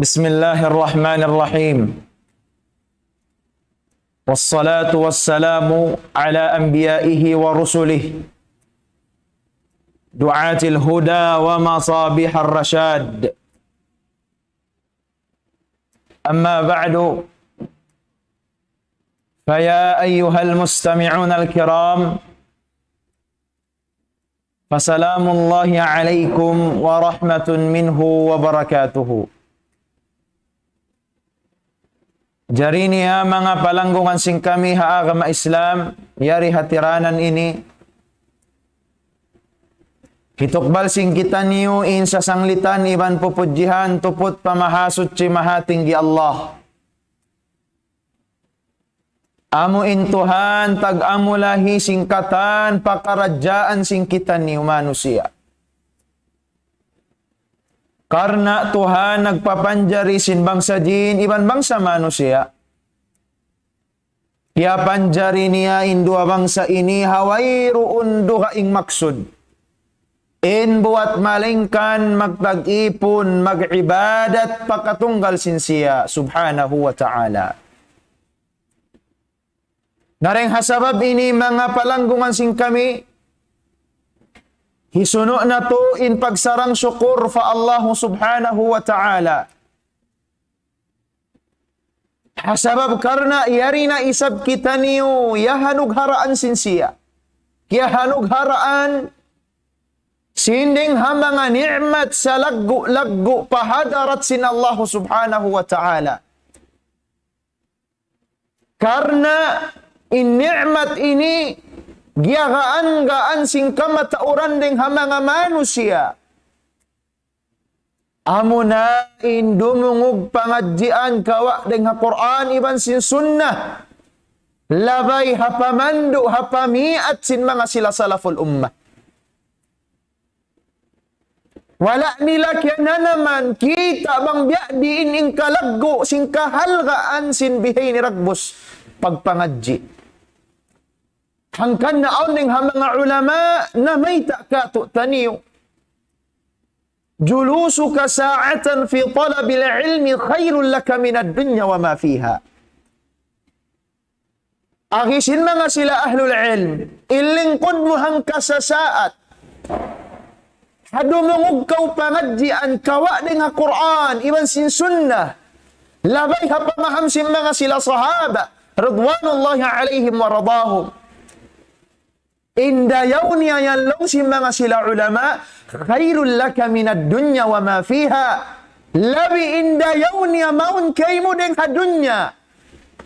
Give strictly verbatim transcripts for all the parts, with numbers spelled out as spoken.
بسم الله الرحمن الرحيم. والصلاة والسلام على أنبيائه ورسله دعاة الهدى ومصابيح الرشاد. أما بعد، فيا أيها المستمعون الكرام، فسلام الله عليكم ورحمة منه وبركاته. Jari niya manga palanggungan sin kami ha agama Islam, yari ha tiranan ini, hitukbal sin kitaniyu in sasanglitan iban pupudjihan tuput pa Mahasuchi Mahatinggi Allah. Amu in Tuhan tag-amulahi sin katan pakaradjaan sin kitaniyu manusiya'. Karna' Tuhan nagpapanjari sin bangsa jin iban bangsa manusiya'. Kiyapanjari niya in duwa bangsa ini ha wayruun dugaing maksud. In buwat malaingkan magtag-ipun, mag-ibadat pa katunggal sin siya, subhanahu wa ta'ala. Na dayn ha sabab ini, manga palanggungan sin kami, hisunu' natu' in pagsarang-sukur pa Allahu subhanahu wa ta'ala. Ha sabab karna' yari na isab kitaniyu, yahanugharaan sin siya. Kiyahanugharaan sin dayng ha manga ni'mat salaggu'-laggu' pa hadarat sin Allahu subhanahu wa ta'ala. Karna' in ni'mat ini giyagaan-gaan sin kamatauran dayng ha manga manusiya'. Amuna in dumungug pangadjian kawa' dayng ha Qur'an iban sin Sunnah. Labay ha pamandu', ha pamiat sin manga sila salaful ummah. Wala' nila kiyananaman, kita' bang biya' diin in kalaggu' sin kahalgaan sin bihaini dagbus pagpangadji'. Hangkan na awn dayng ha manga ulama namayta' kātu'niyu, جلوسك ساعة في طلب العلم خير لك من الدنيا وما فيها. Agi sin manga sila ahlul ilm, in lingkud mu hangka sasaat ha dumungug kaw pangadjian kawa' dayng ha Qur'an iban sin Sunnah, labay ha pamaham sin manga sila sahaba, ridwanullahi alayhim wa radahum. In dayaw niya yan laung sin manga sila ulama, خير لك من الدنيا وما فيها. Labi in dayaw niya mawn kaymu dayng ha dunya,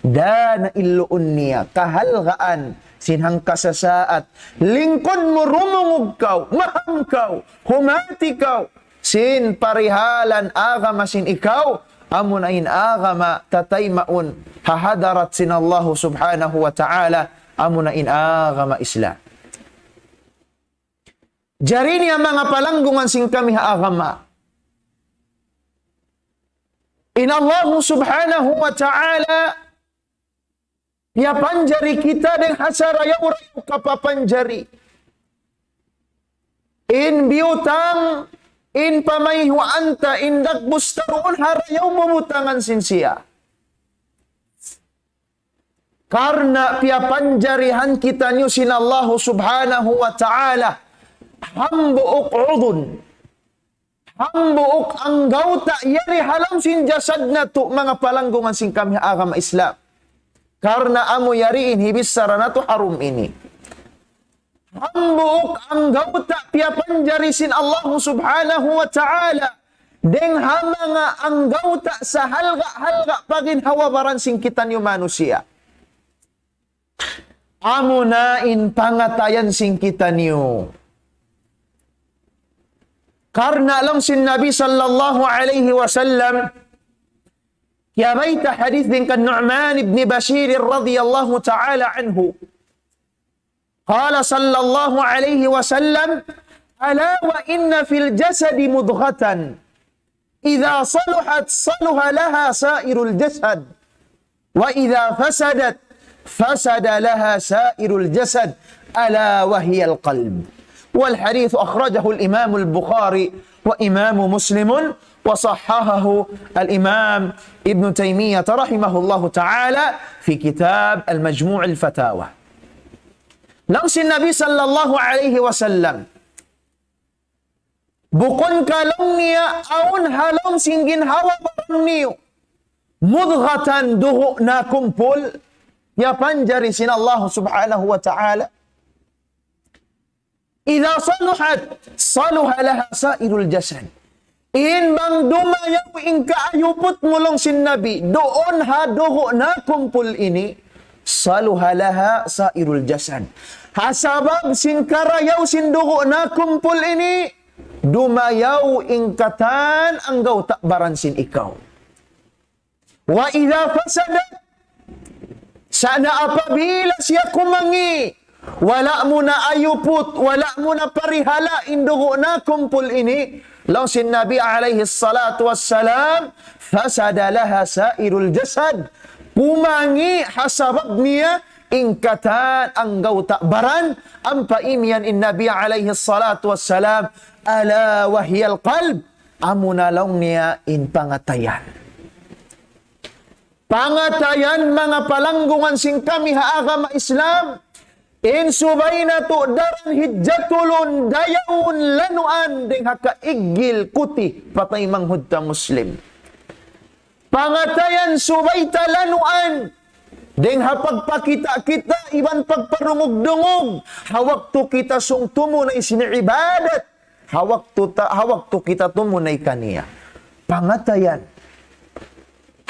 dan in luun niya, kahalgaan sin hangka sasaat. Lingkud mu, rumungug kaw, maham kaw, humati kaw sin parihalan agama sin ikaw, amuna in agama tataymaun ha hadarat sin Allahu subhanahu wa ta'ala, amuna in agama Islam. Jari niya manga palanggungan sin kami ha agama, in Allahu subhanahu wa ta'ala piyapanjari kita dayng ha sarayaw-rayaw kapapanjari. In biyutang, in pamayhuan ta, in dagbus ta duun ha rayaw bubutangan sin siya. Karna' piyapanjarihan kitaniyu sin Allahu subhanahu wa ta'ala hambuuk udun, hambuuk anggawta' yari ha lawm sin jasad natu', manga palanggungan sin kami agama Islam. Karna' amu yari in hibichara natu' ha dum ini. Hambuuk anggawta' piyapanjari sin Allahu subhanahu wa ta'ala dayng ha manga anggawta' sahalga'-halga' pa ginhawa-baran sin kitaniyu manusiya'. Amuna in pangatayan sin kitaniyu. Karna' laung sin Nabi sallallahu alayhi wasallam, kiyabayta' hadith dayng kan Nu'man ibn Bashir radiyallahu ta'ala anhu. قال صلى الله عليه وسلم: ألا وإن في الجسد مضغة إذا صلحت صلح لها سائر الجسد وإذا فسدت فسد لها سائر الجسد ألا وهي القلب. والحديث أخرجه الإمام البخاري وإمام مسلم وصححه الإمام ابن تيمية رحمه الله تعالى في كتاب المجموع الفتاوى. Laung sin Nabi sallallahu alayhi wasallam, bukun ka laung niya awn ha lawm sin ginhawa-baran niyu مضغة, dugu' nakumpul, piyapanjari sin Allah subhanahu wa ta'ala. إذا صلحت صلح لها سائر الجسد. In bang dumayaw in kaayuput mu laung sin Nabi, duun ha dugu' nakumpul ini, صلح لها سائر الجسد. Ha sabab sin karayaw sin dugu' nakumpul ini, dumayaw in katan anggawta' baran sin ikaw. وإذا فسدت, sa' na apabila siya kumangi', wala' mu na ayuput, wala' mu na parihala' in dugu' nakumpul ini, laung sin Nabi alayhi salatu wassalam, فسد لها سائر الجسد. Kumangi' ha sabab niya in katan anggawta' baran, ampa imiyan in Nabi alayhi salatu wassalam, ألا وهي القلب, amuna laung niya in pangatayan. Pangatayan, manga palanggungan sin kami ha agama Islam, in subay natu' daran hijjatulun, dayawun, lanuan, dayng ha kaiggil, kuti, pa taymanghud ta Muslim. Pangatayan, subay ta lanuan, dayng ha pagpakita'-kita' iban pagparungug-dungug, ha waktu kita sung tumunay sin ibadat, ha waktu ta-, ha waktu kita tumunay kaniya. Pangatayan,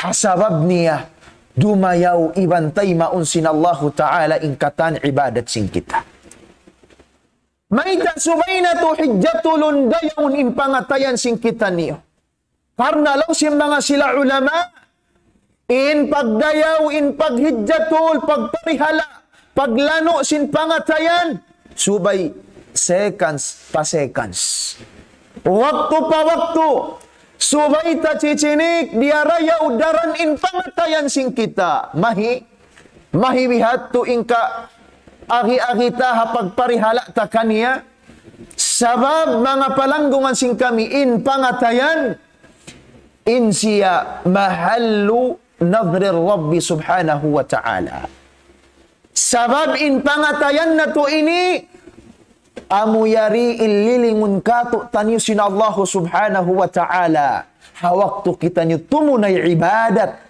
ha sabab niya, dumayaw iban taymaun sin Allahu Ta'ala in katan ibadat sin kita. Mayta' subay natu' hijjatulun, dayawun in pangatayan sin kitaniyu? Karna' laung sin manga sila ulama, in pagdayaw, in paghijjatul, pagparihala', paglanu' sin pangatayan, subay seconds pa seconds, waktu pa waktu, subay ta chichinik, diyarayaw daran in pangatayan sin kita. Mahi, mahi bihadtu in kaagi-agi ta ha pagparihala' ta kaniya. Sabab, manga palanggungan sin kami, in pangatayan, in siya محل نظر الرب سبحانه وتعالى. Sabab in pangatayan natu' ini, amu yari in lilingun kātu'niyu sin Allahu Subhanahu wa Ta'ala. Ha waktu kitaniyu tumunay ibadat,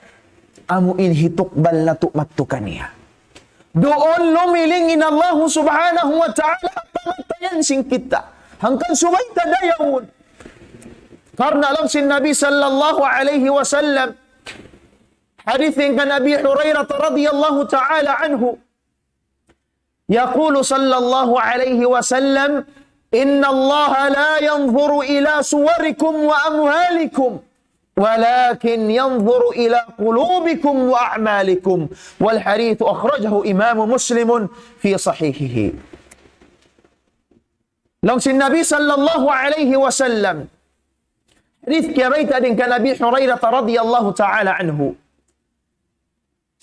amu in hitukbal natu' madtu kaniya. Duun lumiling in Allahu Subhanahu wa Ta'ala ha pangatayan sin kita. Hangkan subay ta dayawun. Karna' laung sin Nabi sallallahu alayhi wasallam, hadith kan Abi Hurairah radiyallahu ta'ala anhu, يقول صلى الله عليه وسلم: إن الله لا ينظر إلى صوركم وأموالكم، ولكن ينظر إلى قلوبكم وأعمالكم. والحديث أخرجه إمام مسلم في صحيحه. Laung sin Nabi sallallahu alayhi wasallam, hadith kiyabayta' dayn kan Abi Hurairah radiyallahu ta'ala anhu.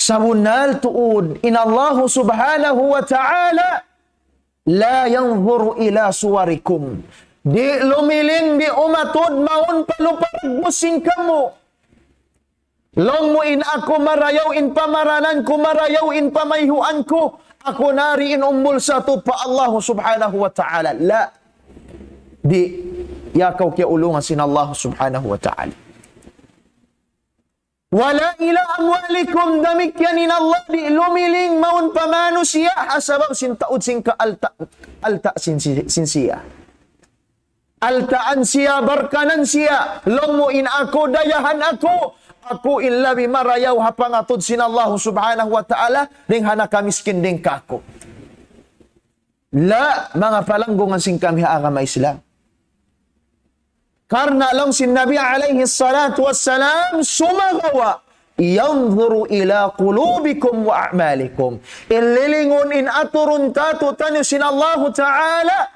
Sabunnal tuud, in Allahu Subhanahu wa Ta'ala, لا ينظر إلى صوركم. Di' lumiling, di' umatud mawn pa lupa dagbus sin kamu. Laung mu in aku marayaw in pamaranan ku, marayaw in pamayhuan ku, aku na di' in umbul satu pa Allahu Subhanahu wa Ta'ala. La. Di', ya kaw kiyaulungan sin Allahu Subhanahu wa Ta'ala. ولا إلى أموالكم, damikkiyan in Allah di' lumiling mawn pa manusiya' ha sabab sin taud sin kaalta', alta' sin si-, sin siya. Altaan siya, barkanan siya, laung mu in aku, dayahan aku, aku in labi marayaw ha pangatud sin Allahu Subhanahu wa Ta'ala, dayn ha nakamiskin dayn kāku'. La, manga palanggungan sin kami ha agama Islam. Karna' laung sin Nabi alayhi salatu wassalam, sumagawa', ينظر إلى قلوبكم وأعمالكم. In lilingun, in aturun kātu'niyu sin Allahu Ta'ala,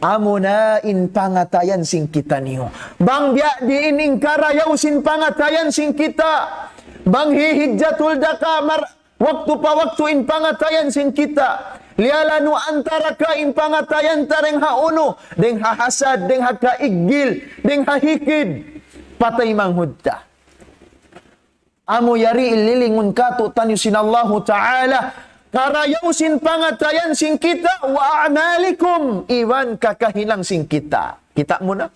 amuna in pangatayan sin kitaniyu. Bang biya' diin in karayaw sin pangatayan sin kita. Bang hihijjatul da ka mar-, waktu pa waktu in pangatayan sin kita. Liyalanu antara ka in pangatayan ta dayn ha unu, dayn ha hasad, dayn ha kaiggil, dayn ha hikid. pa taymanghud ta. Amu yari in lilingun kātu'niyu sin Allahu Ta'ala, karayaw sin pangatayan sin kita, وأعمالكم, iban kakahinang sin kita. Kita' mu na?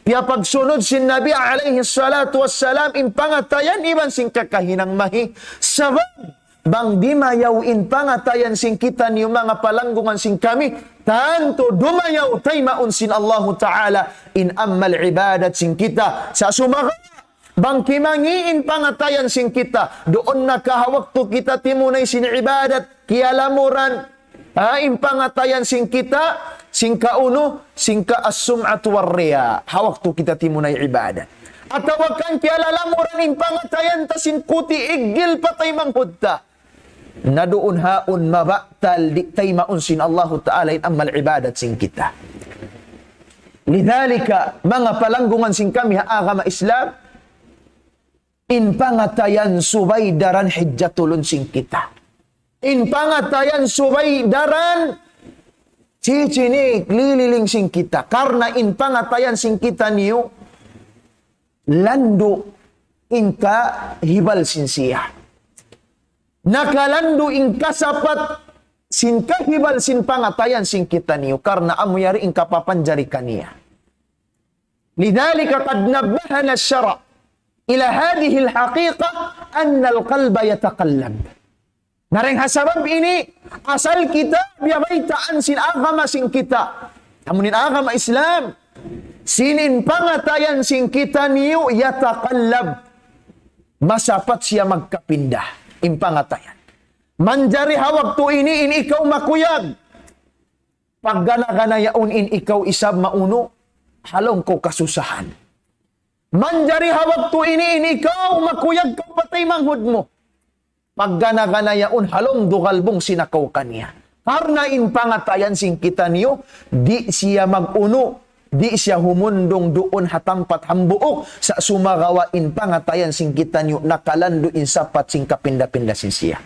Piyapagsunud sin Nabi alayhi salatu wassalam in pangatayan iban sin kakahinang mahi. Sabab, bang dimayaw in pangatayan sin kitaniyu manga palanggungan sin kami, tantu dumayaw taymaun sin Allahu Ta'ala in amal ibadat sin kita. Sa' sumagawa', bang kimangi' in pangatayan sin kita, duun na ka ha waktu kita timunay sin ibadat, kiyalamuran, ha, in pangatayan sin kita, sin kaunu, sin ka السمعة والرياء, ha waktu kita timunay ibadat. Atawa kan kiyalalamuran in pangatayan ta sin kuti' iggil pa taymanghud ta. Na duun haun mabatal di' taymaun sin Allahu Ta'ala in amal ibadat sin kita. لذلك, manga palanggungan sin kami ha agama Islam, in pangatayan subay daran hujjatulun sin kita. In pangatayan subay daran cicinik lililing sin kita. Karna' in pangatayan sin kitaniyu landu' in kahibal sin siya. Nakalandu' in kasapat sin kahibal sin pangatayan sin kitaniyu. Karna' amu yari in kapapanjari kaniya. لذلك قد نبهنا الشرع إلى هذه الحقيقة أن القلب يتقلب. Na dayn ha sabab ini, asal kita biyabaytaan sin agama sin kita. Amu in agama Islam, sin in pangatayan sin kitaniyu يتقلب. Masapat siya magkapinda, in pangatayan. Manjari ha waktu ini in ikaw makuyag. Paggana-gana yaun in ikaw isab maunu, ha lawm kaw kasusahan. Manjari ha waktu ini in ikaw makuyag kaw pa taymanghud mu. Paggana-gana yaun ha lawm dugal bung sin akaw kaniya. Karna' in pangatayan sin kitaniyu, di' siya mag-unu, di' siya humundung duun ha tampat hambuuk, sa' sumagawa' in pangatayan sin kitaniyu, nakalandu' in sapat sin kapinda-pinda sin siya.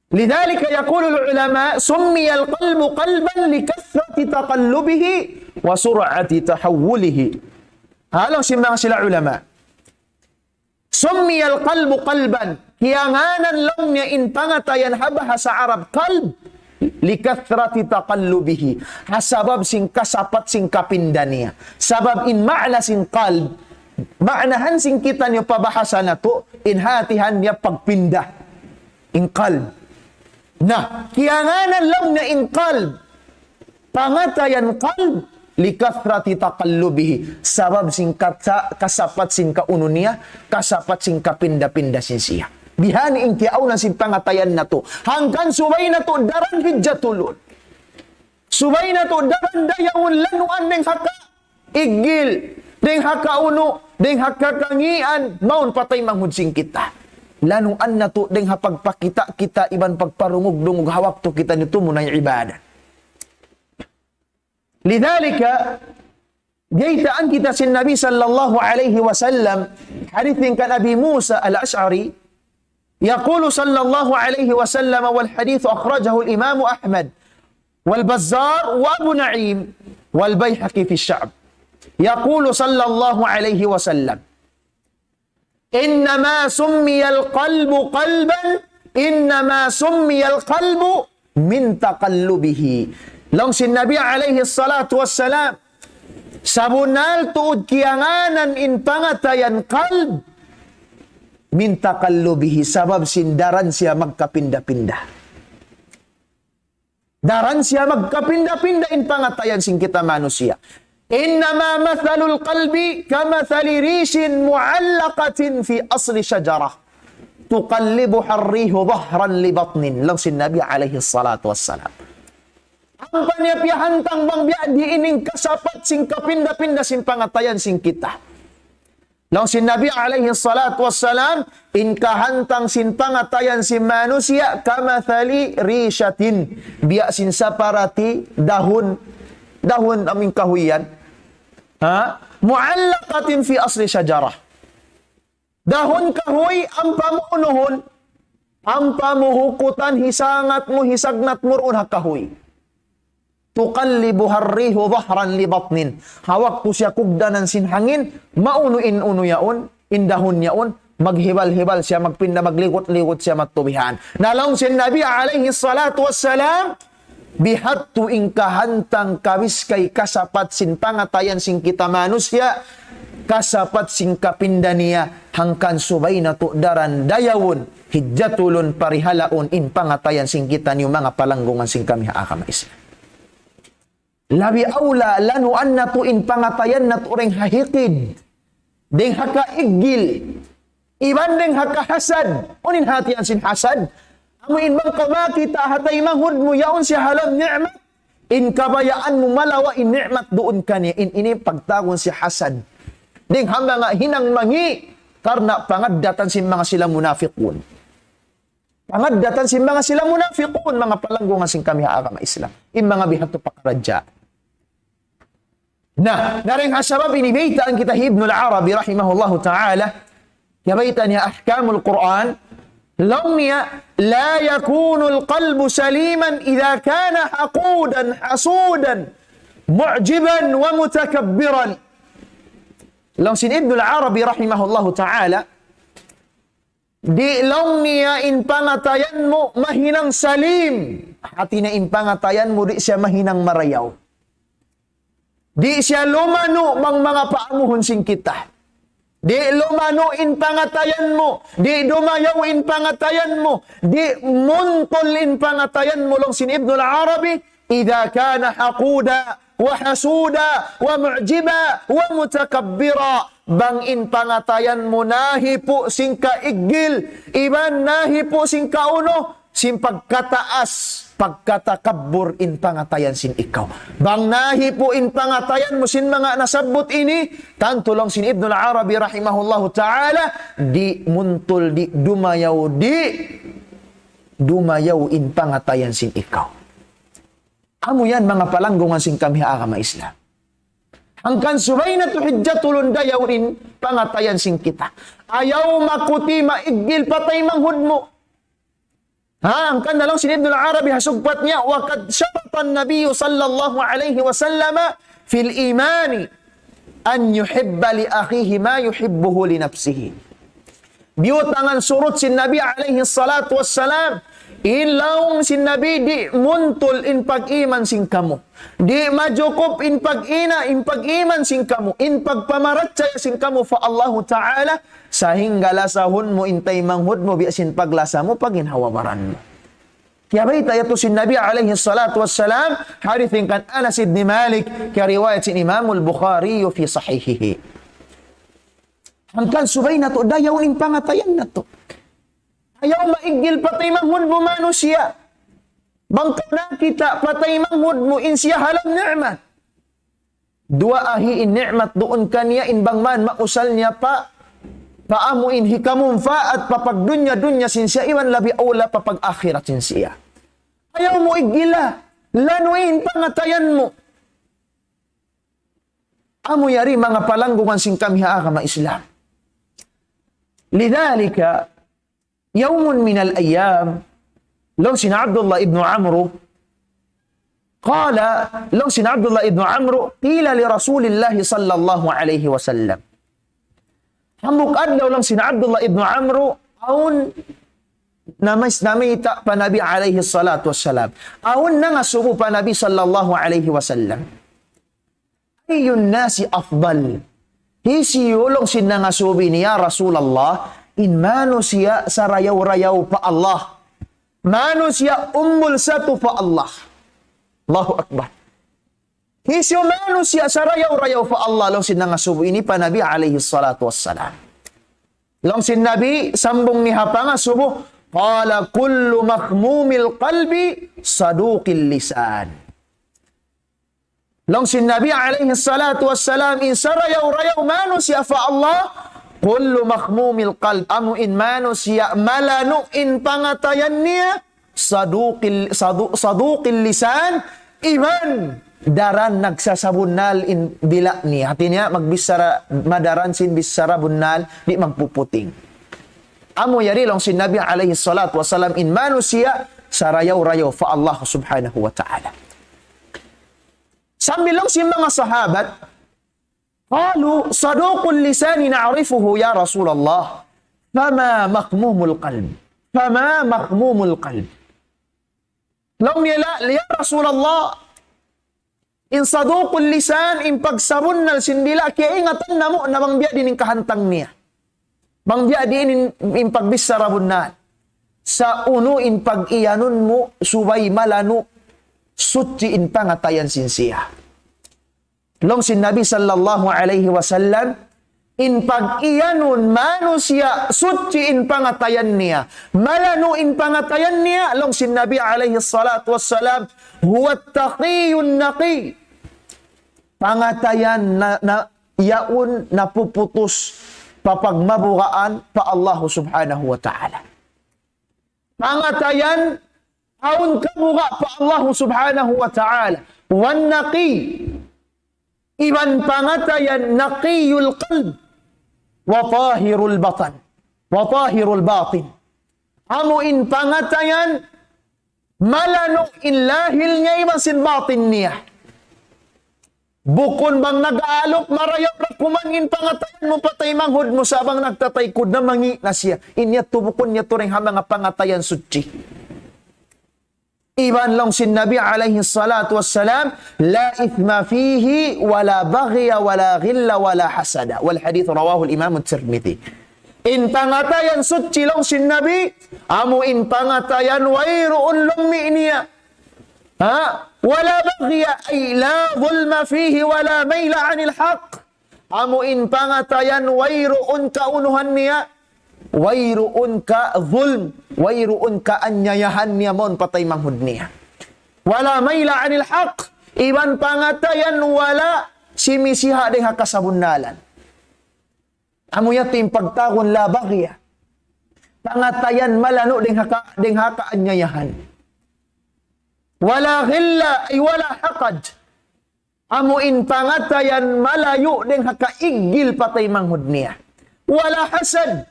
لذلك يقول العلماء: سمي القلب قلبا لكثرة تقلبه وسرعة تحوله. Ha, laung sin manga sila ulama. سمي القلب قلبا. Kiyangānan laung niya in pangatayan ha bahasa Arab qalb لكثرة تقلبه. Ha sabab sin kasapat sin kapinda niya. Sabab in ma'na sin qalb, ma'nahan sin kitaniyu pa bahasa natu', in hātihan niya pagpinda. In qalb. Na, kiyangānan laung niya in qalb. Pangatayan qalb, لكثرة تقلبه. Sabab sin kasa-, kasapat sin kaunu niya, kasapat sin kapinda-pinda sin siya. Bihan in kiyaawnan sin pangatayan natu'. Hangkan subay natu' daran hujjatulun. Subay natu' daran dayawun lanuan dayn ha ka- iggil, dayn ha kaunu, dayn ha kakangian, mawn pa taymanghud sin kita. Lanuan natu' dayn ha pagpakita' kita iban pagparungug-dungug ha waktu kitaniyu tumunay ibadat. لذلك, biyaytaan kita sin Nabi sallallahu alayhi wasallam, hadith kan Abi Musa al-Ash'ari, يقول صلى الله عليه وسلم، والحديث أخرجه الإمام أحمد والبزار وأبو نعيم والبيهقي في الشعب، يقول صلى الله عليه وسلم: إنما سمي القلب قلبا، إنما سمي القلب من تقلبه. Laung sin Nabi alayhi salatu wassalam, sabunnal tuud kiyangānan in pangatayan qalb من تقلبه, sabab sin daran siya magkapinda-pinda. Daran siya magkapinda-pinda in pangatayan sin kita manusiya'. إنما مثل القلب كمثل ريش معلقة في أصل شجرة تقلبها الريح ظهرا لبطن. Laung sin Nabi alayhi salatu wassalam. Ampa niya piyahantang bang biya' diin in kasapat sin kapinda-pinda sin pangatayan sin kita. Laung sin Nabi alayhi salatu wassalam, in kahantang sin pangatayan sin manusiya' كمثل ريشة. Biya' sin saparati dahun, dahun amu in kahuy yan. Ha? معلقة في أصل شجرة. Dahun kahuy, ampa mu unuhun, ampa mu hukutan, hisangat mu, hisagnat mu duun ha kahuy. تقلبها الريح ظهرا لبطن. Ha waktu siya kugdanan sin hangin, maunu in unu yaun, in dahun yaun, maghibal-hibal siya, magpinda, magligut-ligut siya, matubihan. Na laung sin Nabi alayhi salatu wassalam, bihadtu in kahantang kabiskay kasapat sin pangatayan sin kita manusiya', kasapat sin kapinda niya, hangkan subay natu' daran dayawun, hijjatulun, parihalaun in pangatayan sin kitaniyu manga palanggungan sin kami ha agama Islam. Labi awla, lanuan natu' in pangatayan natu' dayng ha hikid, dayng ha kaiggil, iban dayng ha kahasad. Unu in hati sin hasad? Amu in bang kaw makakita' ha taymanghud mu yaun siya ha lawm ni'mat, in kabayaan mu malawa' in ni'mat duun kaniya, in ini pagtawagun siya hasad. Dayng ha manga hinang mangi', karna' pangaddatan sin manga sila munafiqun. Pangaddatan sin manga sila munafiqun, manga palanggungan sin kami ha agama Islam. In manga bihadtu pakaradjaan. Na, na dayng ha sabab ini baytaan kita hi Ibnul Arabi rahimahullahu ta'ala, kiyabayta' niya Ahkamul Qur'an, laung niya, لا يكون القلب سليما إذا كان حقودا حسودا معجبا ومتكبرا. Laung sin Ibnul Arabi rahimahullahu ta'ala, di' laung niya in pangatayan mu mahinang salim. Hati niya in pangatayan mu di' siya mahinang marayaw. Di' siya lumanu' bang manga paamuhun sin kita. Di' lumanu' in pangatayan mu. Di' dumayaw in pangatayan mu. Di' muntul in pangatayan mu, laung sin Ibnul Arabi, إذا كان حقودا وحسودا ومعجبا ومتكبرا. Bang in pangatayan mu nahipu' sin kaiggil, iban nahipu' sin kaunu, sin pagkataas, pagkatakabbur in pangatayan sin ikaw. Bang nahipu' in pangatayan mu sin manga nasabbut ini, tantu laung sin Ibnul Arabi rahimahullahu ta'ala, di' muntul, di' dumayaw, di' dumayaw in pangatayan sin ikaw. Amu yan manga palanggungan sin kami ha agama Islam. Hangkan subay natu' hijjatulun dayawun in pangatayan sin kita. Ayaw makuti' maiggil pa taymanghud mu. Ha, hangkan na laung sin Ibnul Arabi ha sugpat niya, وقد شرط النبي صلى الله عليه وسلم في الإيمان أن يحب لأخيه ما يحبه لنفسه. Biyutangan surut sin Nabi alayhi salatu wassalam, in laung sin Nabi di' muntul in pag-iman sin kamu. Di' majukup in pag-ina, in pag-iman sin kamu, in pagpamarachaya sin kamu pa Allahu Ta'ala, sahingga lasahun mu in taymanghud mu biya' sin paglasa mu pa ginhawa-baran mu. Kiyabayta' yadtu sin Nabi alayhi salatu wassalam, hadith kan Anas ibn Malik, kiyariwayat sin Imamul Bukhari fi sahihihi. Hangkan subay natu' dayawun in pangatayan natu'. Ayaw maiggil pa taymanghud mu manusiya'. Bang kaw nakakita' pa taymanghud mu in siya ha lawm ni'mat. Duwaahi in ni'mat duun kaniya in bang man mausal niya pa, pa amu in hikamunpaat pa pagdunya-dunya sin siya, iban labi awla pa pag-akhirat sin siya. Ayaw mu iggila, lanu'i in pangatayan mu. Amu yari manga palanggungan sin kami ha agama Islam. لذلك يوم من الأيام, laung sin Abdullah ibn Amru, قال, laung sin Abdullah ibn Amru, قيل لرسول الله صلى الله عليه وسلم. Hambuuk adlaw laung sin Abdullah ibn Amru, awn namis-, namayta' pa Nabi alayhi salatu wassalam. Awn nangasubu pa Nabi sallallahu alayhi wasallam. أي الناس أفضل؟ Hisiyu laung sin nangasubu ini, ya Rasulullah, in manusiya' sarayaw-rayaw pa Allah. Manusiya' umbul satu pa Allah. Allahu Akbar. Hisiyu manusiya' sarayaw-rayaw pa Allah, laung sin nangasubu ini pa Nabi alayhi salatu wassalam. Laung sin Nabi, sambung niya ha pangasubu, قال كل مخموم القلب صدوق اللسان. Laung sin Nabi alayhi salatu wassalam, in sarayaw-rayaw manusiya' pa Allah, كل مخموم القلب, amu in manusiya' malanu' in pangatayan niya, صدوق ال-, صدو-, صدوق اللسان, iban daran nagsasabunnal in dila' niya. Hati niya, magbichara madaran sin bichara bunnal, di' magpuputing. Amu yari laung sin Nabi alayhi salatu wassalam, in manusiya' sarayaw-rayaw pa Allah subhanahu wa ta'ala. Sambil laung sin manga sahabat, قالوا: صدوق اللسان نعرفه يا رسول الله، فما مخموم القلب؟ فما مخموم القلب؟ Laung nila, "Ya Rasulullah, in saduqul lisan, in pagsabunnal sin dila', kiyaingatan namu' na bang biyadiin in kahantang niya. Bang biyadiin in, in pagbichara bunnal. Sa' unu in pag-iyanun mu, subay malanu', suchi in pangatayan sin siya." Laung sin Nabi sallallahu alayhi wasallam, in pag-iyanun manusiya' suchi in pangatayan niya, malanu' in pangatayan niya, laung sin Nabi alayhi salatu wassalam, هو التقي النقي. Pangatayan na, na, yaun napuputus pa pagmabugaan pa Allah subhanahu wa ta'ala. Pangatayan awn kabuga' pa Allah subhanahu wa ta'ala. والنقي. Iban pangatayan نقي القلب وطاهر البطن وطاهر الباطن. Amu in pangatayan malanu' in lahil niya iban sin batin niya. Bukun bang nag-aalup, marayaw na kuman in pangatayan mu pa taymanghud mu, sa' bang nagtataykud na, mangi' na siya. In yadtu bukun yadtu dayn ha manga pangatayan suchi. Iban laung sin Nabi alayhi salatu wassalam, لا إثم فيه ولا بغي ولا غل ولا حسد. والحديث رواه الإمام الترمذي. In pangatayan suchi laung sin Nabi, amu in pangatayan wayruun lummi' niya. Ha? ولا بغي، أي لا ظلم فيه ولا ميل عن الحق. Amu in pangatayan wayruun kaunuhan niya, wayruun ka zulm, wayruun kaanyayahan niya mawn pa taymanghud niya. ولا ميل عن الحق, iban pangatayan wala simisiha' dayn ha kasabunnalan. Amu yadtu in pagtawagun لا بغي. Pangatayan malanu' dayn ha ka-, dayn ha kaanyayahan. ولا غل، أي ولا حقد. Amu in pangatayan malayu' dayn ha kaiggil pa taymanghud niya. ولا حسد.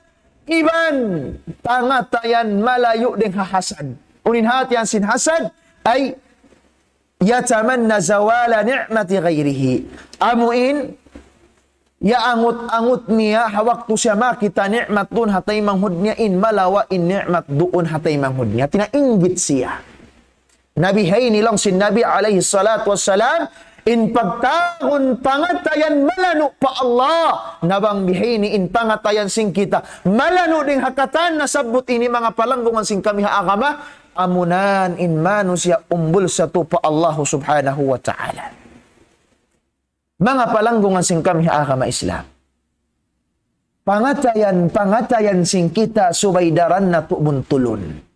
Iban pangatayan malayu' dayn ha hasad. Unu in hāti sin hasad, أي يتمنى زوال نعمة غيره. Amu in iyaangut-angut niya ha waktu siya makakita' ni'mat duun ha taymanghud niya, in malawa' in ni'mat duun ha taymanghud niya. Hāti niya inggit siya. Na bihaini laung sin Nabi alayhi salatu wassalam, in pagtawagun pangatayan malanu' pa Allah. Na bang bihaini in pangatayan sin kita malanu' dayn ha katan nasabbut ini, manga palanggungan sin kami ha agama, amuna in manusiya' umbul sa tu pa Allah subhanahu wa ta'ala. Manga palanggungan sin kami ha agama Islam. Pangatayan, pangatayan sin kita subay daran natu' buntulun.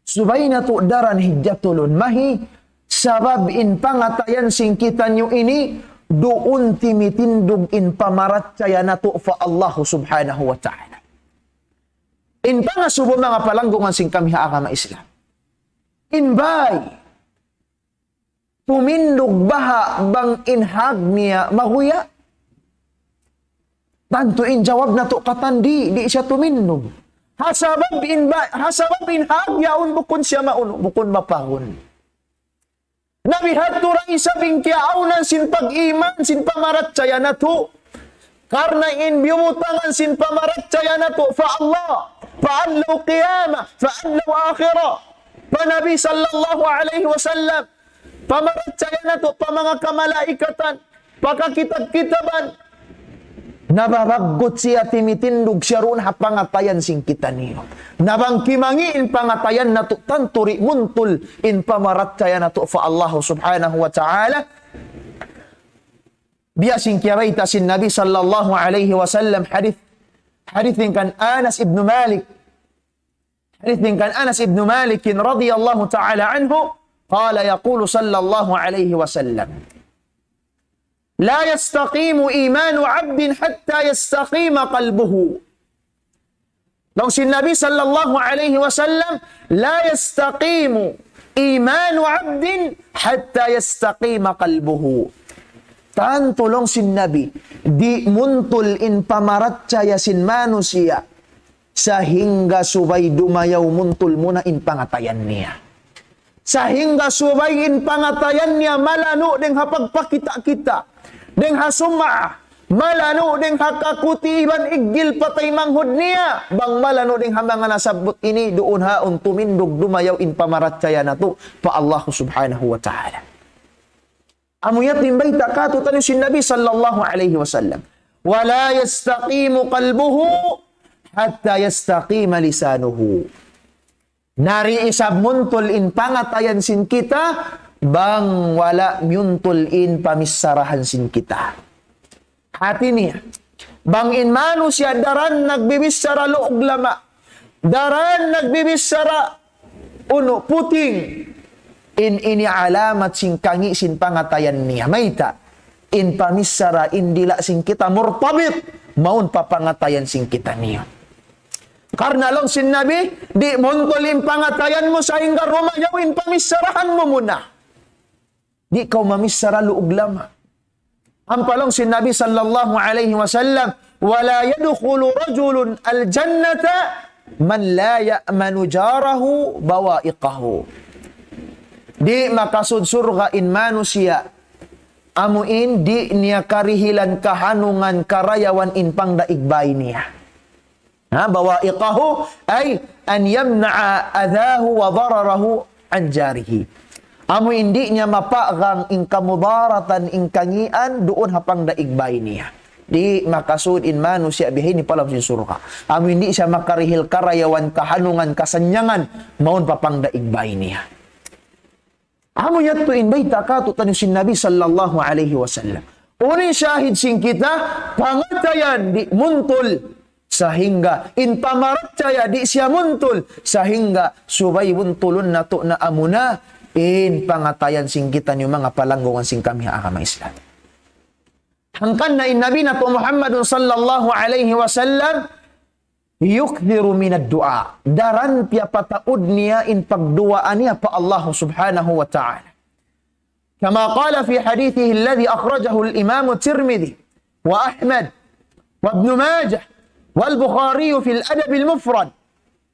Subay natu' daran hijatulun. Mahi, sabab in pangatayan sin kitaniyu ini, duun timitindug in pamarachaya natu' pa Allah subhanahu wa ta'ala. In pangasubu, manga palanggungan sin kami ha agama Islam. In bay tumindug baha' bang in hag niya maguya'? Tantu in jawab natu' katan di', di' siya tumindug. Ha sabab in ba-, ha sabab in hag yaun bukun siya maunu, bukun mapagun. Na biya' hādtu da isab in kiyaawnan sin pag-iman, sin pamarachaya natu'. Karna' in biyubutangan sin pamarachaya natu' pa Allah, pa adlaw qiyamah, pa adlaw akhirat, pa Nabi sallallahu alayhi wasallam, pamarachaya natu' pa manga kamalaikatan, pa kakitab-kitaban. Na bang buggat siya timitindug siya duun ha pangatayan sin kitaniyu. Na bang kimangi' in pangatayan natu' tantu di' muntul in pamarachaya natu' pa Allah subhanahu wa ta'ala. Biya' sin kiyabayta' sin Nabi sallallahu alayhi wasallam hadith, hadith dayn kan Anas ibn Malik. Hadith dayn kan Anas ibn Malik radiyallahu ta'ala anhu, قال يقول صلى الله عليه وسلم: لا يستقيم إيمان عبد حتى يستقيم قلبه. Laung sin Nabi sallallahu alayhi wasallam, لا يستقيم إيمان عبد حتى يستقيم قلبه. Tantu laung sin Nabi, di' muntul in pamarachaya sin manusiya' sahingga subay dumayaw muntul muna in pangatayan niya. Sahingga subay in pangatayan niya malanu' dayng ha pagpakita'-kita', dayng ha sum'a, malanu' dayng ha kakuti iban iggil pataymanghud niya, bang malanu' dayng ha manga nasabbut ini, duun haun tumindug dumayaw in pamarachaya natu' pa Allah Subhanahu wa Ta'ala. Amu yadtu in bayta' kātu'niyu sin Nabi sallallahu alayhi wasallam. ولا يستقيم قلبه حتى يستقيم لسانه. Na di' isab muntul in pangatayan sin kita, bang wala' miyuntul in pamissarahan sin kita. Hāti niya, bang in manusiya' daran nagbibichara luug lama', daran nagbibichara unu puting, in ini alamat sin kangī' sin pangatayan niya. Mayta'? In pamissara in dila' sin kita murtabit, mawn pa pangatayan sin kitaniyu. Karna' laung sin Nabi, di' muntul in pangatayan mu sahingga rumayaw in pamissarahan mu muna. Di' kaw mamissara luug lama'. Ampa laung sin Nabi sallallahu alayhi wasallam, ولا يدخل رجل الجنة من لا يأمن جاره بوائقه. Di' makasud surga' in manusiya', amu in di' niya karihilan kahanungan karayawan in pangdaig bāy niya. Ha, بوائقه, أي أن يمنع أذاه وضرره عن جاره. Amu in di' niya mapagang in kamudaratan in kangīan duun ha pangdaig bāy niya. Di' makasud in manusiya' bihaini pa lawm sin surga'. Amu in di' siya makarihil karayawan kahanungan kasannyangan mawn pa pangdaig bāy niya. Amu yadtu in bayta' kātu'niyu sin Nabi sallallahu alayhi wasallam. Unu in shahid sin kita, pangatayan di' muntul sahingga, in pamarachaya di' siya muntul sahingga, subay buntulun natu' na amuna in pangatayan sin kitaniyu manga palanggungan sin kami ha agama Islam. Hangkan na in Nabi natu' Muhammadun sallallahu alayhi wasallam, يكثر من الدعاء. Daran piyapataud niya in pagduwaa niya pa Allah subhanahu wa ta'ala. كما قال في حديثه الذي أخرجه الإمام الترمذي وأحمد وابن ماجه والبخاري في الأدب المفرد،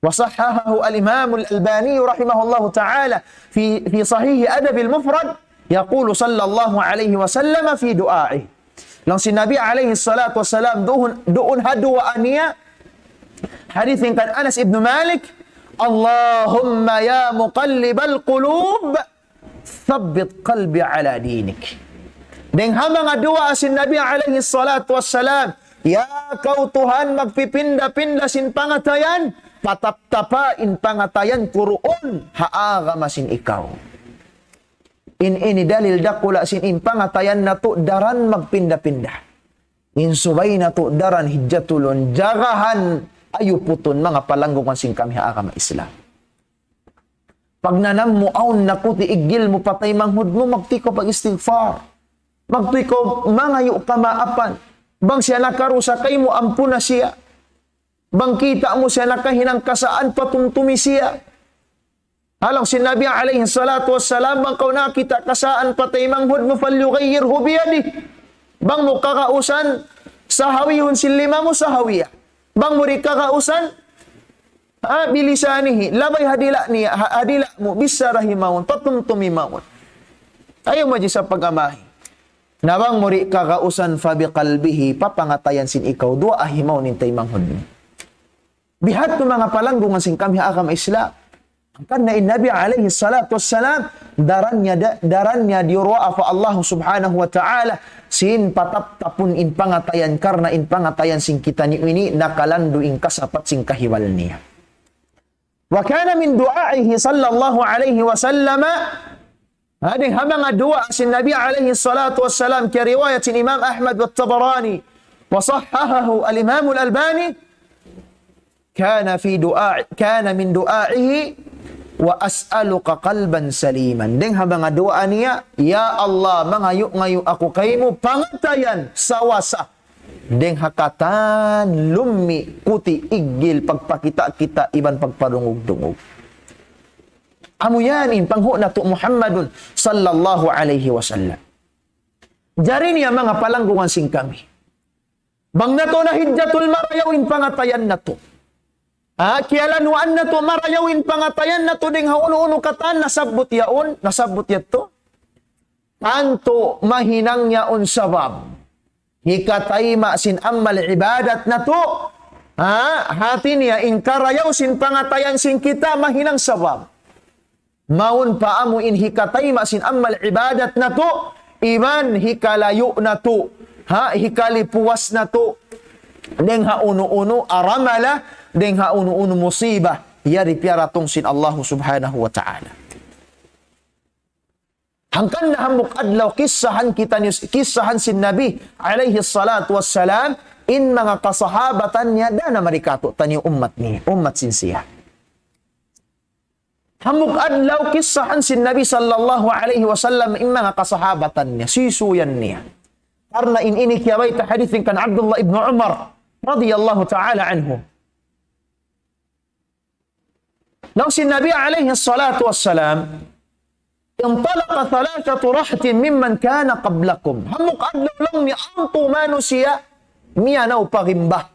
وصححه الإمام الألباني رحمه الله تعالى في، في صحيح أدب المفرد، يقول صلى الله عليه وسلم في دعائه. Laung sin Nabi alayhi salatu wassalam, duun, duun ha duwaa niya, hadith kan Anas ibn Malik, اللهم يا مقلب القلوب ثبت قلبي على دينك. Dayng ha manga duwaa sin Nabi alayhi salatu wassalam, "Ya kaw Tuhan magpipinda-pinda sin pangatayan, pataptapa in pangatayan ku duun ha agama sin ikaw." In ini dalil dakula' sin in pangatayan natu' daran magpinda-pinda. In subay natu' daran hidjatulun, jagahan, ayuputun, manga palanggungan sin kami ha agama Islam. Pagnanam mu awn na kuti' iggil mu pa taymanghud mu, magtuy kaw pag-istighfar. Magtuy kaw mangayu' kamaapan. Bang siya nakarusa kaymu, ampuna siya. Bang kita' mu siya nakahinang kasaan, patumtumi siya. Laung sin Nabi alayhi salatu wassalam, bang kaw nakakita' kasaan pa taymanghud mu, فليغيره بيده. Bang mu kagausan, sahawihun sin lima mu, sahawiya. Bang mu di' kagausan, ha, بلسانه, labay ha dila' niya, ha, ha dila' mu, bichara himaun, patumtumi maun. Ayaw mu hadja sa pag-amahi. Na bang mu di' kagausan, فبقلبه, pa pangatayan sin ikaw, duwaa himaun in taymanghud mu. Biya' hādtu manga palanggungan sin kami ha agama Islam. Karna' in Nabi alayhi salatu wassalam, daran niya da-, daran niya diyuwaa pa Allah subhanahu wa ta'ala, sin pataptapun in pangatayan, karna' in pangatayan sin kitaniyu ini nakalandu' in kasapat sin kahiwal niya. وكان من دعائه صلى الله عليه وسلم, ha, dayng ha manga duwaa sin Nabi alayhi salatu wassalam, kiyariwayat sin Imam Ahmad wa Tabarani, وصححه الإمام الألباني, كان في دعاء، كان من دعائه: وأسألك قلبا سليما. Dayng ha manga duwaa niya, "Ya Allah, mangayu'-ngayu' aku kaymu pangatayan sawasa dayng ha katan, lummi', kuti', iggil, pagpakita'-kita', iban pagpadungug-dungug." Amu yan in panghu' natu' Muhammadun sallallahu alayhi wasallam. Jari niya manga palanggungan sin kami. Bang natu' na hidjatul marayaw in pangatayan natu'. Ha, kiyalanuan natu' marayaw in pangatayan natu' dayng ha unu-unu katan nasabbut yaun, nasabbut yadtu. Tantu mahinang yaun sabab hikatayma' sin amal ibadat natu'. Ha, hati niya in karayaw sin pangatayan sin kita mahinang sabab. Mawn pa amu in hikatayma' sin amal ibadat natu', iban hikalayu' natu', ha, hikalipuas natu', dayng ha unu-unu aramala, dayng ha unu-unu musiba, yari piyaratung sin Allah Subhanahu wa Ta'ala. Hangkan na hambuuk adlaw kissahan kitaniyu, kissahan sin Nabi alayhi salatu wassalam, in manga kasahabatan niya, dayn ha mari katu'taniyu ummat niya, ummat sin siya. Hambuuk adlaw kissahan sin Nabi sallallahu alayhi wasallam in manga kasahabatan niya, suysuyan niya. Karna' in ini kiyabayta' hadith kan Abdullah ibn Umar radiyallahu ta'ala anhu. Laung sin Nabi alayhi salatu wassalam, انطلق ثلاثة رهط ممن كان قبلكم. Hambuuk adlaw laung niya awn tū manusiya' miyanaw pa gimba.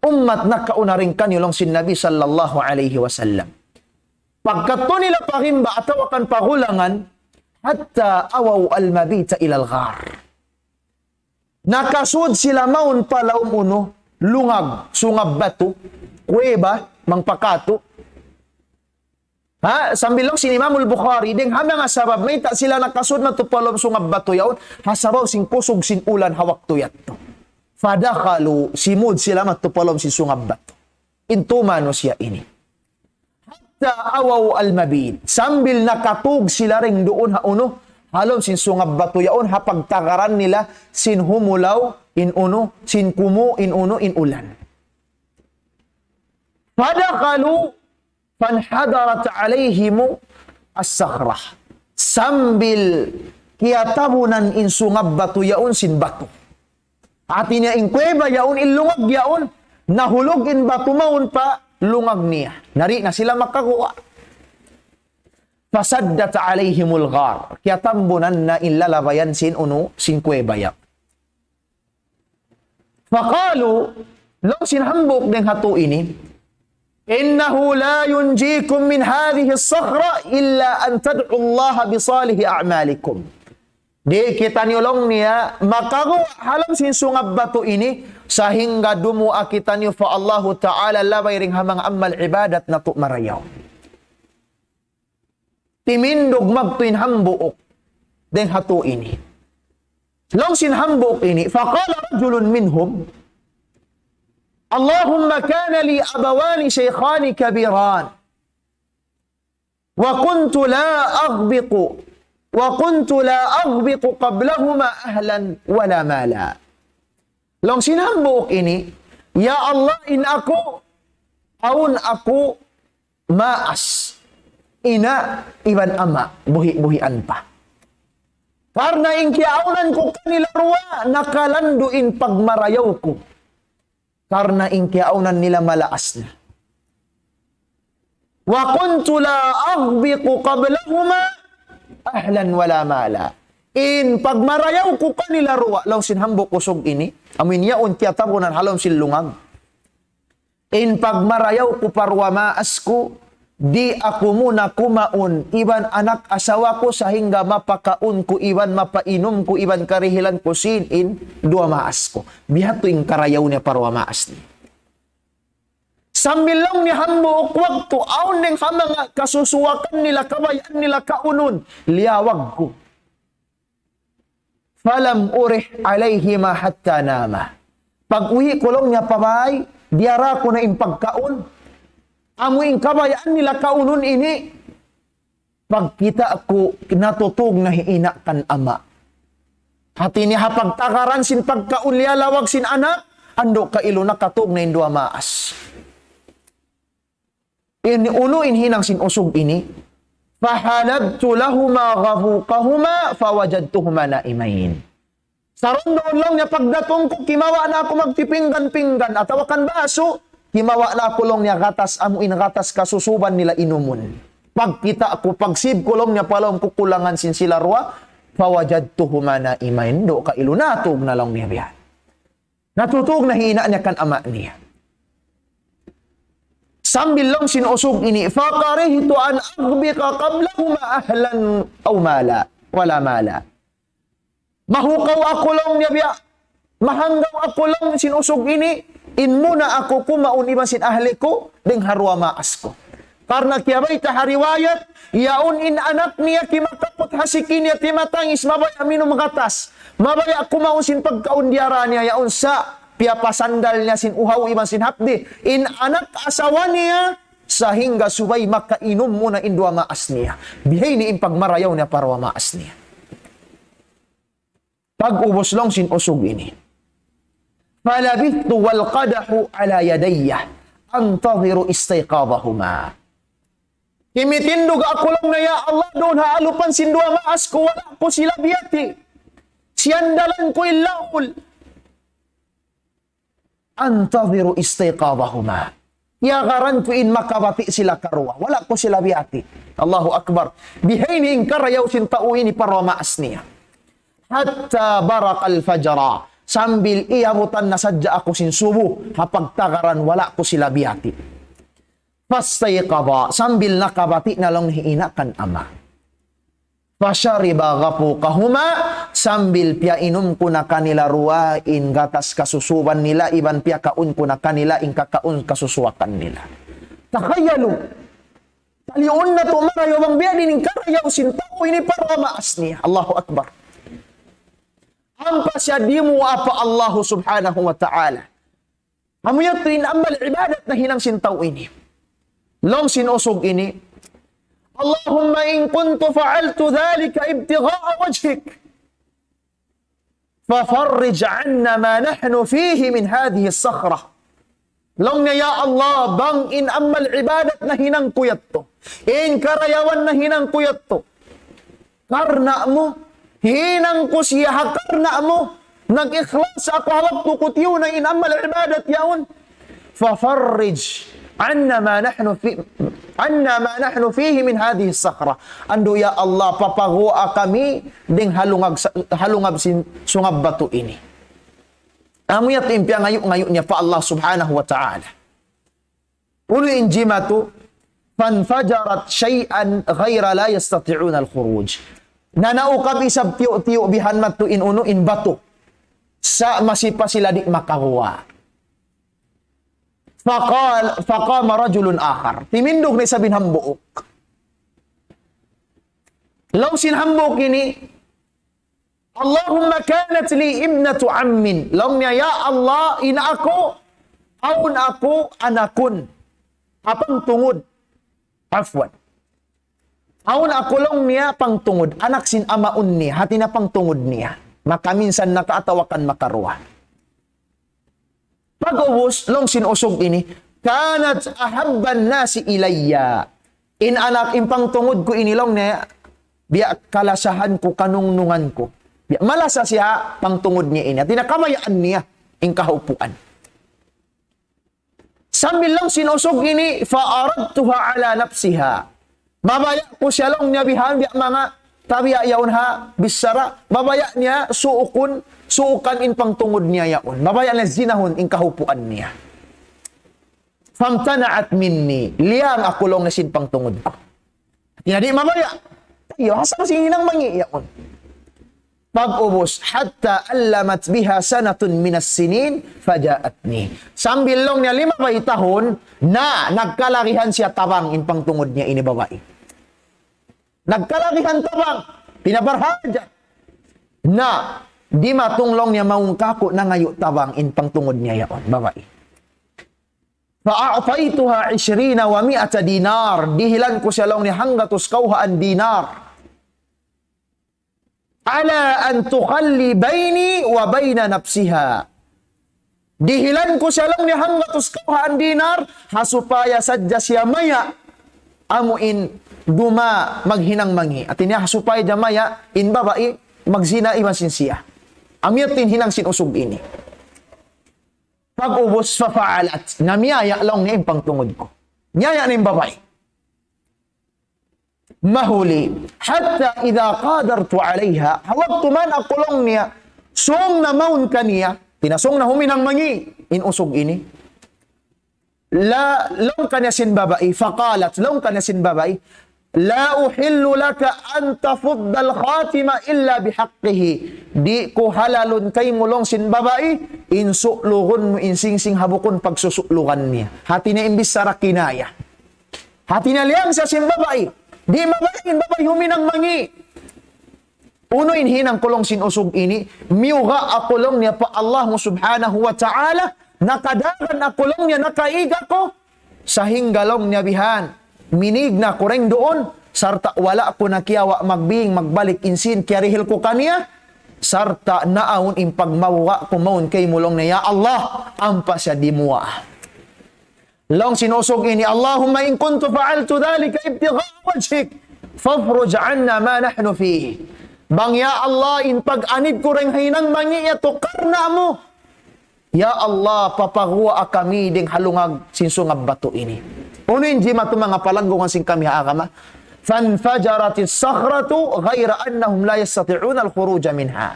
Ummat nakauna dayn kaniyu laung sin Nabi sallallahu alayhi wasallam. Pagkadtu nila pa gimba atawa kan pa gulangan, حتى أووا المبيت إلى الغار. Nakasud sila mawn pa lawm unu, lungag, sungab batu, kuweba, bang pa katu'. Ha, sambil laung sin Imamul Bukhari, dayng ha manga sabab, mayta' sila nakasud madtu pa lawm sungab batu yaun, ha sabaw sin kusug sin ulan ha waktu yadtu. فدخلوا, simud sila madtu pa lawm sin sungab batu. In tū manusiya' ini. حتى أووا المبيت. Sambil nakatūg sila dayng duun ha unu, ha lawm sin sungab batu yaun, ha pagtagaran nila sin humulaw in unu, sin kumu' in unu, in ulan. فدخلوا فانحدرت عليهم الصخرة. Sambil kiyatabunan in sungab batu yaun sin batu. Hati niya in kuweba yaun, in lungag yaun, nahulug in batu mawn pa lungag niya. Na di' na sila makaguwa'. فسدت عليهم الغار. Kiyatambunan na in lalabayan sin unu, sin kuweba yaun. فقالوا, laung sin hambuuk dayng ha tū ini, إنه لا ينجيكم من هذه الصخرة إلا أن تدعوا الله بصالح أعمالكم. Di' kitaniyu laung niya makaguwa' ha lawm sin sungab batu ini, sahingga dumuwaa kitaniyu pa Allahu Ta'ala labay dayng ha manga amal ibadat natu' marayaw. Timindug magtuy in hambuuk dayng ha tū ini. Laung sin hambuuk ini, فقال رجل منهم: اللهم كان لي أبوان شيخان كبيران وكنت لا أغبق، وكنت لا أغبق قبلهما أهلا ولا مالا. Laung sin hambuuk ini, "Ya Allah, in aku, awn aku maas, ina' iban ama', buhi'-buhian pa. Karna' in kiyaawnan ku kanila duwa, nakalandu' in pagmarayaw ku. Karna' in kiyaawnan nila malaas na. وكنت لا أغبق قبلهما أهلا ولا مالا." In pagmarayaw ku kanila duwa, laung sin hambuuk usug ini, amu in yaun kiyatabunan ha lawm sin lungag. In pagmarayaw ku pa duwa maas ku, di' aku muna kumaun iban anak asawa ku sahingga mapakaun ku iban mapainum ku iban karihilan ku sin in duwa maas ku. Biya' hādtu in karayaw niya pa duwa maas niya. Sambil laung niya hambuuk waktu, awn dayng ha manga kasusuwakan nila, kabayaan nila kaunun, liyawag ku. فلم أرح عليهما حتى ناما. Pag-uwi' ku laung niya pa bāy, diyara ku na in pagkaun. Amu in kabayaan nila kaunun ini, pagkita' ku natutug na hi ina' kan ama'. Hāti niya ha pagtagaran sin pagkaun liyalawag sin anak, andu' kailu nakatug na in duwa maas. In unu in hinang sin usug ini, فحلبت لهما غبوقهما فوجدتهما نائمين. Saruun-duun laung niya pagdatung ku, kimawa' na aku magtipinggan-pinggan atawa kan basu, kimawa' na aku laung niya gatas, amu in gatas kasusuban nila inumun. Pagkita' ku, pagsib ku laung niya pa lawm kukulangan sin sila duwa, فوجدتهما نائمين, andu' kailu natug na laung niya biya' yan. Natutug na hi ina' niya kan ama' niya. Sambil laung sin usug ini, فكرهت أن أغبط قبلهما أهلا أو مالا ولا مالا. Mahukaw aku laung niya biya', mahanggaw aku laung sin usug ini, in muna aku kumaun iban sin ahli ku, dayng ha duwa maas ku. Karna' kiyabayta' ha riwayat, yaun in anak niya kimakaput ha siki niya timatangis, mabaya' minum gatas, mabaya' kumaun sin pagkaun diyara niya, yaun sa' piyapasandal niya sin uhaw iban sin hapdi'. In anak asawa niya, sahingga subay makainum muna in duwa maas niya. Bihaini in pagmarayaw niya pa duwa maas niya. Pag'ubus laung sin usug ini. فلبثت والقدح على يدي أنتظر استيقاظهما. Kimitindug aku laung niya, "Ya Allah, duun ha alupan sin duwa maas ku, wala' ku sila biyati'. Siyandalan ku in laul." أنتظر استيقاظهما. Iyagaran ku in makabati' sila karuwa. Wala' ku sila biyati'. Allahu Akbar. Bihaini in karayaw sin tau ini pa duwa maas niya. حتى برق الفجر. Sambil iyabutan na sadja aku sin subu. Ha pagtagaran wala' ku sila biyati'. فاستيقظا. Sambil nakabati' na laung niya in ina' kan ama'. فشربا غفوقهما, sambil piyainum ku na kanila duwa in gatas kasusuban nila, iban piyakaun ku na kanila in kakaun kasusuwakan nila. تخيلوا. Taliun natu' marayaw bang biya' diin in karayaw sin tau ini pa duwa maas niya. Allahu Akbar. Ampa siya dimuwaa pa Allah Subhanahu wa Ta'ala. Amu yadtu in amal ibadat nahinang sin tau ini. Laung sin usug ini, اللهم إن كنت فعلت ذلك ابتغاء وجهك ففرج عنا ما نحن فيه من هذه الصخرة. Laung niya, "Ya Allah, bang in amal ibadat nahinang ku yadtu, in karayawan nahinang ku yadtu, karna' mu, hinang ku siya ha karna' mu, nag-ikhlas aku ha waktu ku tiyuna' in amal ibadat yaun. ففرج عنا ما نحن في عنا ما نحن فيه من هذه الصخرة. Andu' ya Allah, papaguwaa kami dayng ha lungag sa-, ha lungab sin sungab batu ini." Amu yadtu in piyangayu'-ngayu' niya pa Allah Subhanahu wa Ta'ala. Unu in jimatu, فانفجرت شيئا غير لا يستطيعون الخروج. Nanaukab isab tiyu'-tiyu' bihan madtu in unu in batu. Sa' masi pa sila di' makaguwa'. فقال، فقام رجل آخر. Timindug na isab in hambuuk. Laung sin hambuuk ini, اللهم كانت لي ابنة عم. Laung niya, "Ya Allah, in aku, awn aku anakun." Apang tungud. Afwan. Awn aku laung niya pangtungud. Anak sin amaun niya. Hati niya pangtungud niya. Makaminsan na ka atawa kan makaruwa. Pag'ubus, laung sin usug ini, كانت أحب الناس إلي. In anak, in pangtungud ku ini laung niya, biya' kalasahan ku, kanungnungan ku. Biya' malasa siya pangtungud niya ini. Hati niya kabayaan niya, in kahaupuan. Sambil laung sin usug ini, فعرضتها على نفسها. Mabaya' ku siya laung niya bihan, biya' manga tabiya' yaun ha bichara, mabaya' niya suukun, suukan in pangtungud niya yaun. Mabaya' niya zinahun in kahaupuan niya. فامتنعت مني. Liyang aku laung niya sin pangtungud ku. Di' na di' mabaya'. Iyo, asa masi hinang mangi' yaun. Pag'ubus, حتى ألمت بها سنة من السنين فجاءتني. Sambil laung niya limabay tahun, na nagkalagihan siya tabang in pangtungud niya ini babai. Nagkalagihan tabang, pinabarhajat. Na, dimatung laung niya mawn kāku' nangayu' tabang in pangtungud niya yaun, babai. فأعطيتها عشرين ومائة دينار. Dihilan ku siya laung niya hanggatus kawhaan dinar. على أن تخلي بيني وبين نفسها. Dihilan ku siya laung niya hanggatus kawhaan dinar, ha supaya sadja siya maya, amu in duma maghinang mangi'. Hati niya, ha supaya sadja maya, in babai, magzina iban sin siya. Amu yadtu in hinang sin usug ini. Pag'ubus, ففعلت. Na miyaya' laung niya in pangtungud ku. Miyaya' na in babai. Mahuli. حتى إذا قدرت عليها. Ha waktu man aku laung niya, sung na mawn kaniya, hati niya sung na huminang mangi' in usug ini. La, laung kaniya sin babai, فقالت, laung kaniya sin babai, لا أحل لك أن تفض الخاتم إلا بحقه. Di' ku halalun kaymu laung sin babai, in su'lugun mu in singsing ha bukun pagsusu'lugan niya. Hati niya in bichara kinaya. Hati niya liyang sa sin babai. Di' mabaya' in babai huminang mangi'. Unu in hinang ku laung sin usug ini, miyuga' aku laung niya pa Allah subhanahu wa ta'ala, nakadagan aku laung niya, nakaiga aku, sahingga laung niya bihan, minīg na aku dayng duun, sarta' wala' ku na kiyawa' magbing, magbalik in sīn, kiyarihil ku kaniya, sarta' naawn in pagmabuga' ku mawn kaymu laung niya, ya Allah, ampa siya dimuwaa. Laung sin usug ini, اللهم إن كنت فعلت ذلك ابتغاء وجهك فافرج عنا ما نحن فيه. Bang ya Allah, in pag-anid ku dayng hinang mangi' yadtu karna' mu. Ya Allah, papaguwaa kami dayng ha lungag sin sungab batu ini. Unu in jimatu manga palanggungan sin kami ha agama? فانفجرت الصخرة غير أنهم لا يستطيعون الخروج منها.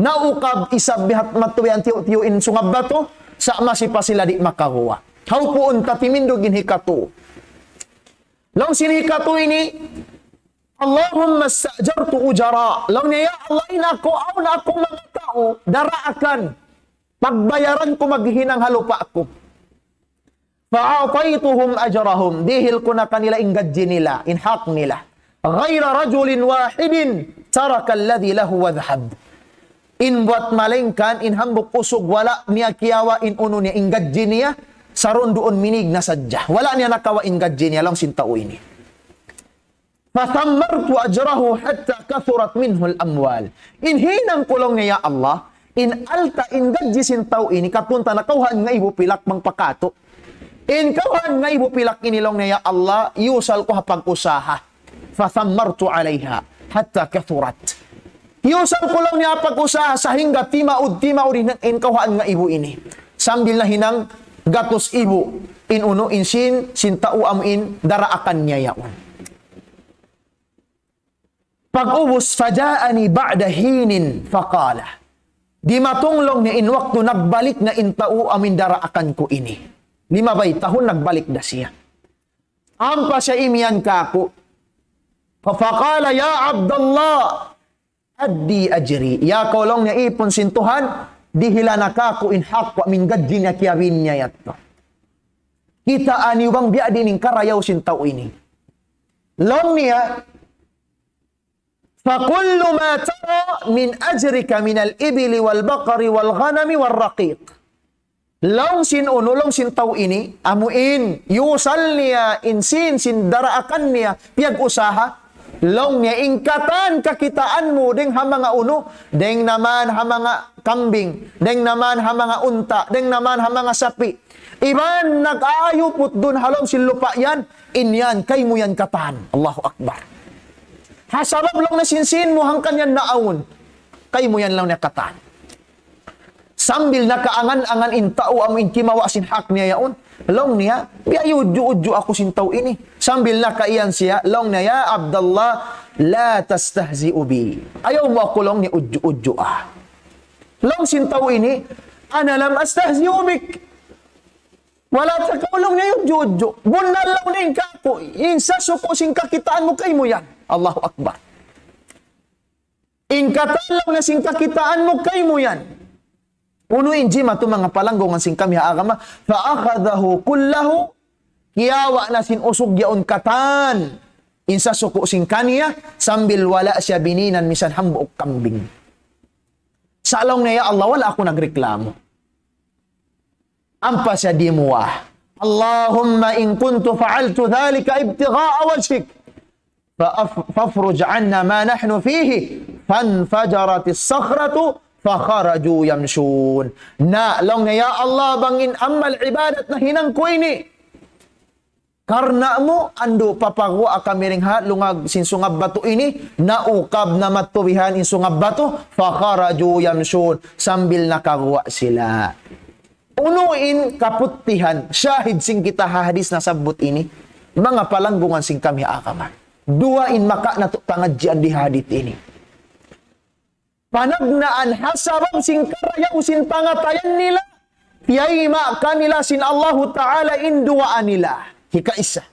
Naukab isab bihat matubihan tiyu'-tiyu' in sungab batu, sa' masi pa sila di' makaguwa'. Hawpuun ta timindug in hikatu. Laung sin hikatu ini, اللهم استأجرت أجراء. Laung niya, ya Allah, in aku, awn aku manga tau, daraakan. Pagbayaran ku maghinang ha lupa' ku. فأعطيتهم أجرهم. Dihil ku na kanila in gadji nila, in hak nila. غير رجل واحد ترك الذي له وذهب. In buwat malaingkan, in hambuuk usug wala' niya kiyawa' in unu niya, in gadji niya, sarunduun minīg na sadja. Wala' niya nakawa' in gadji niya, laung sin tau ini. فثمرت أجره حتى كثرت منه الأموال. In hinang ku laung niya, ya Allah, in alta', in gadji sin tau ini, katunta nakawhaan ngaibu pilak bang pa katu'. In kawhaan ngaibu pilak ini laung niya, ya Allah, iyusal ku ha pag-usaha. فثمرت عليها حتى كثرت. Iyusal ku laung niya ha pag-usaha sahingga timaud, timaud in, in kawhaan ngaibu ini. Sambil nahinang gatus ibu in unu, in sīn, sin tau amu in daraakan niya yaun. Pag'ubus, فجاءني بعد حين فقال. Dimatung laung niya in waktu nagbalik na in tau amu in daraakan ku ini. Limabay tahun nagbalik da siya. Ampa siya imiyan kāku'. فقال يا عبد الله أدي أجري. Ya kaw laung niya ipun sin Tuhan, dihila na kāku' in hak ku amu in gadji niya kiyabin niya yadtu. Kitaa niyu bang biya' diin in karayaw sin tau ini. Laung niya, فكل ما ترى من أجرك من الإبل والبقر والغنم والرقيق. Laung sin unu, laung sin tau ini, amu in, iyusal niya, in sīn, sin daraakan niya, piyag-usaha. Laung niya, in katan kakitaan mu, dayng ha manga unu, dayng naman ha manga kambing, dayng naman ha manga unta', dayng naman ha manga sapi'. Iban nag-aayuput duun ha lawm sin lupa' yan, in yan, kaymu yan katan. Allahu Akbar. Ha sabab laung niya sin sīn mu hangkan yan naawn. Kaymu yan laung niya katan. Sambil nakaangan-angan in tau amu in kimawa' sin hak niya yaun. Laung niya, biya' iyudju-udju aku sin tau ini. Sambil nakaiyan siya, laung niya, يا عبد الله لا تستهزئ بي. Ayaw mu aku laung niya udju-udjua. Laung sin tau ini, أنا لم أستهزئ بك. Wala' ta kaw laung niya iyudju-udju. Bunnal laung niya in kāku', in sasuku' sin kakitaan mu kaymu yan. Allahu Akbar. In katan laung niya sin kakitaan mu kaymu yan. Unu in jimatu manga palanggungan sin kami ha agama. فأخذه كله. Kiyawa' na sin usug yaun katan. In sasuku' sin kaniya, sambil wala' siya bininan misan hambuuk kambing. Sa' laung niya, ya Allah, wala' aku nagreklamo. Ampa siya dimuwaa. اللهم إن كنت فعلت ذلك ابتغاء وجهك فأف-، فافرج عنا ما نحن فيه. فانفجرت الصخرة فخرجوا يمشون. Na, laung niya, ya Allah, bang in amal ibadat nahinang ku ini karna' mu, andu' papaguwaa kami dayng ha lungag sin sungab batu ini, naukab na matubihan in sungab batu, فخرجوا يمشون, sambil nakaguwa' sila. Unu in kaputihan, shahid sin kita ha hadis nasabbut ini, manga palanggungan sin kami ha agama. Duwa in maka natu' pangadjian di hadith ini. Panagnaan ha sabab sin karayaw sin pangatayan nila, tiyayma' kanila sin Allahu Ta'ala in duwaa nila. Hikaisa.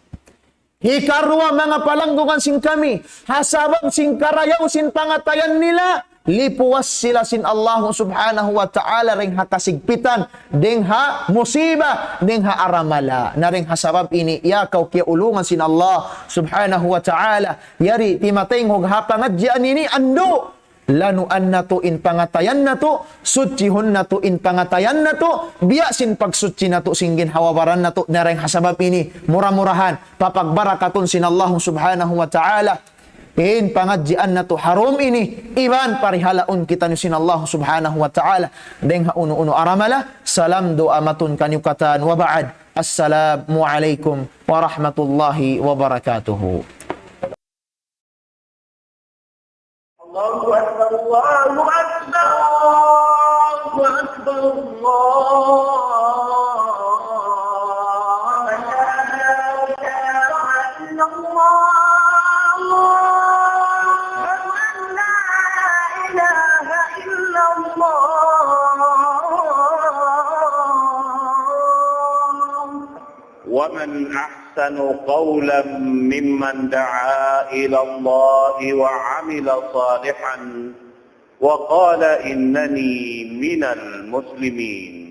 Hikaruwa, manga palanggungan sin kami, ha sabab sin karayaw sin pangatayan nila, lipuas sila sin Allah Subhanahu wa Ta'ala dayn ha kasigpitan, dayn ha musiba, dayn ha aramala. Na dayn ha sabab ini, ya kaw kiyaulungan sin Allah Subhanahu wa Ta'ala, yari timataynghug ha pangadjian ini, andu', lanuan natu' in pangatayan natu', suchihun natu' in pangatayan natu', biya' sin pagsuchi natu' sin ginhawa-baran natu'. Na dayn ha sabab ini, mura-murahan, papagbarakatun sin Allah Subhanahu wa Ta'ala in pangadjian natu' ha dum ini, iban parihalaun kitaniyu sin Allah Subhanahu wa Ta'ala dayn ha unu-unu aramala. Salam duwaa matun kaniyu katan, wa ba'd. Assalamu alaykum warahmatullahi wabarakatuh. الله أكبر، الله أكبر، الله أكبر، الله أكبر. أشهد أن لا إله إلا الله. أشهد أن لا إله إلا الله. ومن أحسن قولا ممن دعا إلى الله وعمل صالحا وقال إنني من المسلمين.